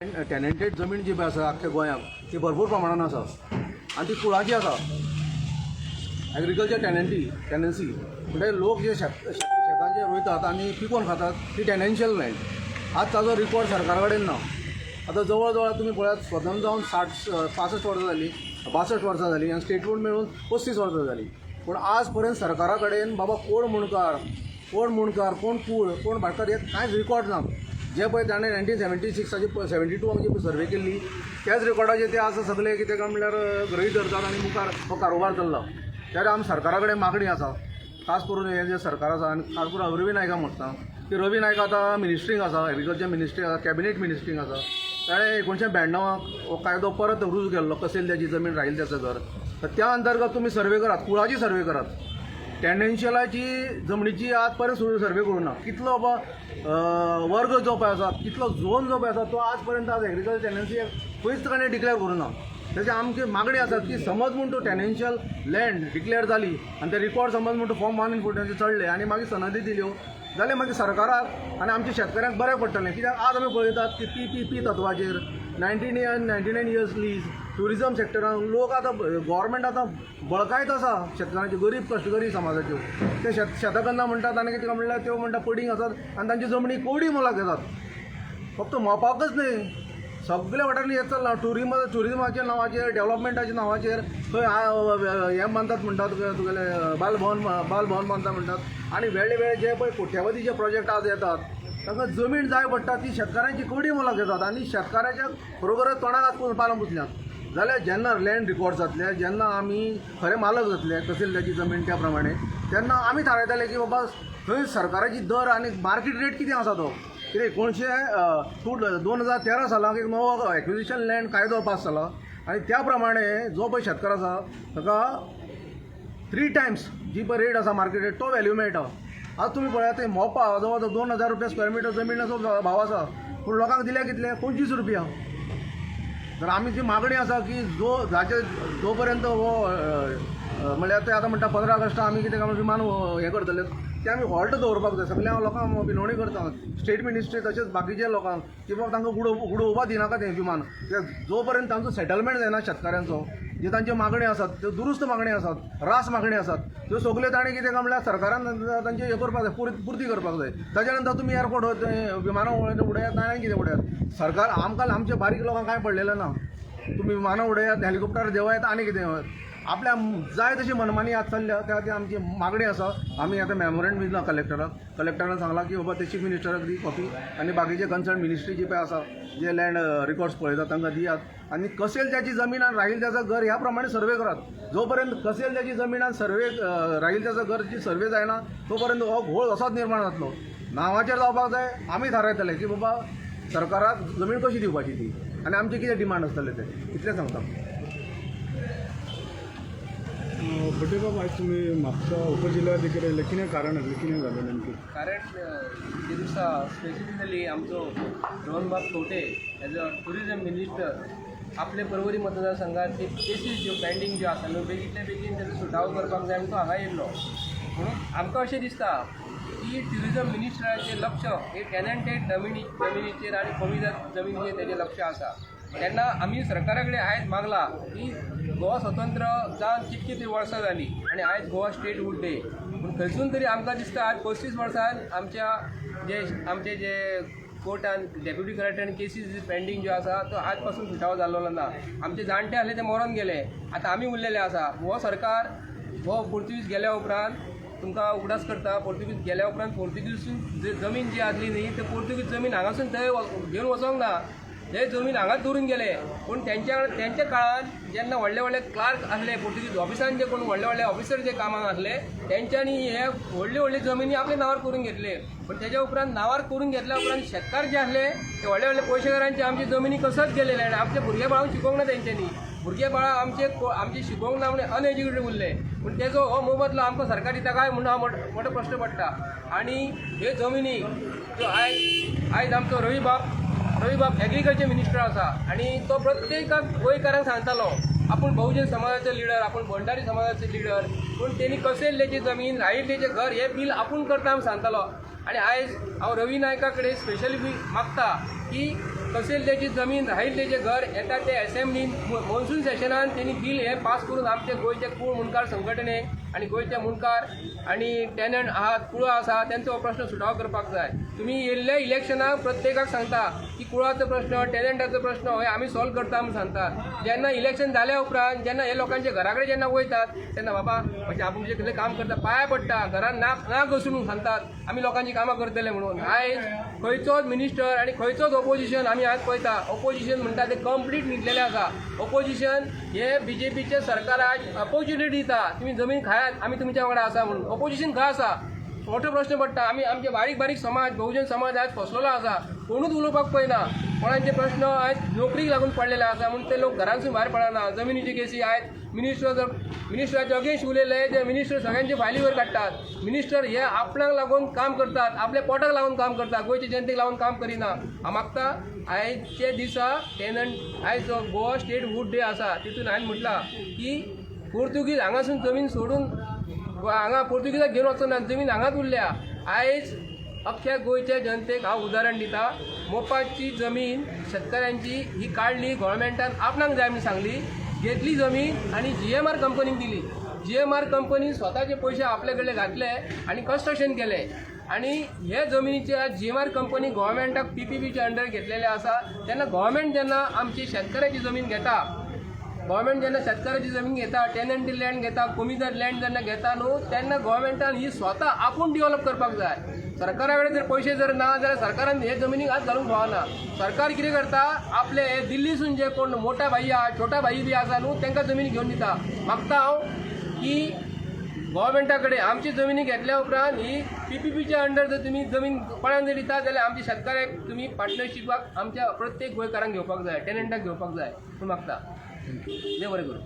टेनंटेड जमीन जी पळय आसा आख्ख्या गोंयांत ती भरपूर प्रमाणान आसा आनी ती कुळाची आसा. एग्रीकल्चर टेनन्सी म्हणजे लोक जे शेतांचे रोयतात आनी पिकोवन खातात ती टेनेन्शियल लँड. आज ताजो रिकॉर्ड सरकारा कडेन ना. आतां जवळ जवळ तुमी पळयात, स्वतंत्र जावन 65 वर्सां जालीं, 62 वर्सां जालीं आनी स्टेटहूड मेळून 35 वर्सां जालीं, पूण आज पर्यंत सरकारा कडेन बाबा कोण मुणकार, कोण मुणकार, कोण कूळ, कोण भाटकार हे कांयच रिकॉर्ड ना. जे पळय ताणें 1976आची, 72 जी सर्वे केल्ली, त्याच रिकॉर्डाचेर ते आसा सगळे कितें काय म्हणल्यार गृहीत धरतात आनी मुखार हो कारोबार चल्ला. त्या आमी सरकारा कडेन मागणी आसा, खास करून हें जें सरकार आसा आनी खास करून रवी नायका म्हणटा की रवी नायक आतां मिनिस्ट्रींक आसा, एग्रीकल्चर मिनिस्ट्री आसा, कॅबिनेट मिनिस्ट्रींक आसा. ताणें 1992 हो कायदो परत रुजू केल्लो, कसेल त्याची जमीन, राहील त्याचं घर. तर त्या अंतर्गत तुमी सर्वे करात, कुळाची सर्वे करात. टेंडेन्शियलाची जमनीची आज पर्यंत सुरू सर्वे करूं ना. कितलो बाबा वर्ग जो पळय आसा, कितलो झोन जो पळय आसा, तो आज पर्यंत आज एग्रीकल्चर टेनन्सी खंयच ताणें डिक्लेअर करूं ना. तेजी आमची मागणी आसा की समज म्हूण तो टेनेन्शियल लँड डिक्लेअर जाली आनी ते रिकॉर्ड समज म्हूण तो फॉर्म 1 इन 14 चडले आनी मागीर सनदी दिल्यो जाल्यार मागीर सरकाराक आनी आमच्या शेतकऱ्यांक बरें पडटलें. कित्याक आज आमी पळयतात की पीपीपी तत्वाचेर 99 years lease, tourism सेक्टरान लोक आतां गव्हर्मेंट आतां बळकायत आसा शेतकारांच्यो, गरीब कश्टकरी समाजाच्यो. ते शेतां करना म्हणटात आनी कितें म्हणल्यार त्यो म्हणटा पडींग आसात आनी तांची जमनी कोडी मोलाक घेतात. फक्त मोपाकच न्हय, सगल्या वाठारांनी हें चल्लां. ट्युरिजमाच्या नांवाचेर, डेव्हलपमेंटाच्या नांवाचेर खंय हें बांदतात म्हणटात, तुगेलें बाल भवन, बाल भवन बांदता म्हणटात आनी वेळे वेळे जे पळय कोट्यावधीचे प्रोजेक्ट आज येतात, तांकां जमीन जाय पडटा, ती शेतकारांची कोडी मोलाक घेतात आनी शेतकाराच्या बरोबरच तोंडाक आज पानां पुसल्यात. जाल्यार जेन्ना लँड रिकॉर्ड जातले, जेन्ना आमी खरे मालक जातले कसेल त्याची जमीन त्या प्रमाणे, तेन्ना आमी थारायतले की बाबा थंय सरकाराची दर आनी मार्केट रेट कितें आसा तो. कितें एकोणशे टू 2013 सालाक एक नवो एक्विजिशन लँड कायदो पास जाला आनी त्या प्रमाणे जो पळय शेतकार आसा ताका थ्री टायम्स जी पळय रेट आसा, मार्केट रेट, तो व्हॅल्यू मेळटा. आज तुमी पळयात, ते मोपा जवळ जवळ 2000 रुपया स्क्वेअर मिटर जमीनाचो भाव आसा, पूण लोकांक दिल्या कितले? 25 रुपया. तर आमी जी मागणी आसा की जो जाचे जो पर्यंत हो म्हणल्यार ते आतां म्हणटा 15 ऑगस्टा आमी कितें काय विमान हें करतले, ते आमी हॉल्ट दवरपाक जाय. सगल्या लोकांक विनवणी करता, स्टेट मिनिस्ट्री तशेंच बाकीच्या लोकांक, की बाबा तांकां उडोवपा दिनाका तें विमान, कित्याक जो पर्यंत तांचो सेटलमेंट जायना शेतकाऱ्यांचो. जे तांच्यो मागण्यो आसात त्यो दुरुस्त मागण्यो आसात, रास मागण्यो आसात, त्यो सगल्यो ताणें कितें काय म्हणल्यार सरकारान तांचे हें करपाक जाय, पुर्ती करपाक जाय. ताच्या नंतर तुमी एअरपोर्ट विमानां उडयात आनी कितें उडयात. सरकार आमकां, आमच्या बारीक लोकांक कांय पडलेलें ना. तुमी विमानां उडयात, हेलिकॉप्टर देंवयात आनी कितें, आपल्या जाय तशी मनमानी आज चल्ल्या. त्या खातीर आमची मागणी आसा. आमी आतां मेमोरेंडम दिलां कलेक्टराक. कलेक्टरान सांगलां की बाबा ते चीफ मिनिस्टराक दी कॉपी आनी बाकीचे कन्सर्न मिनिस्ट्री जी पळय आसा, जे लँड रिकॉर्ड्स पळयतात, तांकां दियात आनी कसेल त्याची जमीन आनी राहील त्याचं घर ह्या प्रमाणे सर्वे करात. जो पर्यंत कसेल त्याची जमीन आनी सर्वे राहील त्याचं घरची सर्वे जायना, तो पर्यंत हो घोळ असोच निर्माण जातलो. नांवाचेर जावपाक जाय. आमी थारायतले की बाबा सरकाराक जमीन कशी दिवपाची ती आनी आमचे कितें डिमांड आसतले ते, इतलें सांगता. फटेबाब, आयज तुमी म्हापसा उपजिल्हाधिकारी आयले, कितें कारण आसलें, कितें जालें नेमकें? कारण ते दिसा स्पेसिफिकली आमचो रोहनबाब Khaunte as a tourism minister आपले पर्वरी मतदारसंघात ते केसीस ज्यो पेंडींग ज्यो आसा न्हू, बेगींतल्या बेगीन तेजो सुटावो करपाक जाय म्हूण तो हांगा येयल्लो. म्हणून आमकां अशें दिसता की ट्युरिजम मिनिस्टराचें लक्ष हे टेनंटेड जमिनीचेर आनी कमी जमिनीचेर तेजें लक्ष आसा. तेन्ना आमी सरकारा कडेन आयज मागला की गोवा स्वतंत्र जावन कितलीं तरी वर्सां जालीं आनी आयज गोवा स्टेटहूड डे, पूण खंयसून तरी आमकां दिसता आज 35 वर्सां आमच्या जे आमचे जे कोर्टान डेप्युटी कलेक्टरान केसीस पेंडींग ज्यो आसा तो आज पासून सुटावो जाल्लो ना. आमचे जाणटे आसले ते मरोन गेले, आतां आमी उरलेले आसा. हो सरकार हो पोर्तुगीज गेल्या उपरांत, तुमकां उगडास करता, पोर्तुगीज गेल्या उपरांत पोर्तुगीज जमीन जी आसली न्ही, ते पोर्तुगीज जमीन हांगासून थंय घेवन वचोंक ना, ते जमीन हांगाच दवरून गेले. पूण तेंच्या काळान जेन्ना व्हडले व्हडले क्लार्क आसले पोर्तुगीज ऑफिसान, जे कोण व्हडले व्हडले ऑफिसर जे कामाक आसले, तेंच्यांनी हे व्हडली व्हडली जमिनी आपल्या नांवार करून घेतले. पण तेच्या उपरांत नांवार करून घेतल्या उपरांत शेतकार जे आसले ते व्हडले व्हडले पयशेकारांचे आमची जमिनी कसत गेलेले आनी आमच्या भुरगे बाळांक शिकोवंक ना तेंच्यांनी. भुरगे बाळां आमचे आमचे शिकोवंक ना म्हणून अनएज्युकेटेड उरले. पूण तेजो हो मोबदलो आमकां सरकार दिता काय म्हणून हा मोठो मोठो प्रश्न पडटा. आनी ह्यो जमिनी ज्यो आयज आयज आमचो रवीबाब एग्रीकल्चर मिनिस्टर आसा आनी तो प्रत्येकाक गोंयकारांक सांगतालो आपूण बहुजन समाजाचो लिडर, आपूण भंडारी समाजाचो लिडर, पूण तेणी कसेल्ल्याची जमीन, राहिल्ल्याचें घर हें बील आपूण करता म्हूण सांगतालो. आनी आयज हांव रवी नायका कडेन स्पेशली मागता की तहसीलदारची जमीन, राहिल्लेचें घर येता ते एसेंब्लीन मॉन्सून सेशनान तेणी बील हें पास करून आमचे गोंयचे कूळ मुंडकार संघटनेक आनी गोंयचे मुंडकार आनी टेनंट आहात, कुळां आसा, तेंचो हो प्रश्न सुटावो करपाक जाय. तुमी येयल्ल्या इलेक्शनाक प्रत्येकाक सांगता की कुळाचो प्रश्न, टेनंटाचो प्रश्न हो आमी सॉल्व करता म्हूण सांगता. जेन्ना इलेक्शन जाल्या उपरांत जेन्ना हे लोकांच्या घरा कडेन जेन्ना वयतात तेन्ना बाबा म्हणजे आपूण जे कसलें काम करता पांया पडटा, घरान नाक नाक घसून सांगतात आमी लोकांची कामां करतले म्हणून. आयज खंयचोच मिनिस्टर आनी खंयचोच ओपोजिशन आमी आज पळयता, ओपोजिशन म्हणटा ते कंप्लीट न्हिदलेलें आसा. ओपोजिशन हे बीजेपीचे सरकार आज ऑपोर्च्युनिटी दिता, तुमी जमीन खायात, आमी तुमच्या वांगडा आसा म्हणून. ओपोजिशन खंय आसा मोठो प्रश्न पडटा. आमी आमचे बारीक बारीक समाज, बहुजन समाज आज फसलेलो आसा, कोणूच उलोवपाक पळयना. कोणाचे प्रश्न आयज नोकरीक लागून पडलेले आसा म्हणून ते लोक घरांसून भायर पडना. जमिनीची केसी आयज मिनिस्टर जर मिनिस्टराचे अगेन्स्ट उलयले ते मिनिस्टर सगळ्यांचे फायली वयर काडटात. मिनिस्टर हे आपणाक लागून काम करतात, आपल्या पोटाक लागून काम करतात, गोंयच्या जनतेक लागून काम करिना. हांव मागता आयचे दिसा टेनंट, आयज जो गोवा स्टेट वूड डे आसा तितून हांवें म्हटलां की पोर्तुगीज हांगासून जमीन सोडून हांगा पोर्तुगीजाक घेवन वचना, जमीन हांगाच उरल्या. आयज अख्ख्या गोंयच्या जनतेक हांव उदाहरण दिता, मोपाची जमीन शेतकऱ्यांची ही काडली गव्हर्मेंटान, आपणाक जाय म्हणून सांगली, घेतली जमीन आनी जीएमआर कंपनीक दिली. जीएमआर कंपनी स्वताचे पयशे आपले कडले घातले आनी कन्स्ट्रक्शन केलें आनी हे जमिनीचे जीएमआर कंपनी गव्हर्मेंटाक पीपीपीच्या अंडर घेतलेले आसा. तेन्ना गव्हर्मेंट जेन्ना आमची शेतकऱ्याची जमीन घेता, गव्हर्मेंट जेन्ना शेतकऱ्याची जमीन घेता, टेनंटी लँड घेता, कोमिदाद लँड जेन्ना घेता न्हू, तेन्ना गव्हर्मेंटान ही स्वता आपूण डेव्हलप करपाक जाय. सरकारा कडेन जर पयशे जर ना जाल्यार सरकारान हे जमिनीक हात घालूंक फावना. सरकार कितें करता, आपले हे दिल्लीसून जे कोण मोठा भाई आहा, छोटा भाई बी आसा न्हू, तांकां जमीन घेवन दिता. मागता हांव की गव्हर्मेंटा कडेन आमची जमिनी घेतल्या उपरांत ही पीपीपीच्या अंडर जर तुमी जमीन कोणाक जर दिता जाल्यार आमच्या शेतकऱ्याक तुमी पार्टनरशिपाक आमच्या प्रत्येक गोंयकारांक घेवपाक जाय, टेनंटाक घेवपाक जाय म्हूण मागता. देव बरें करूं.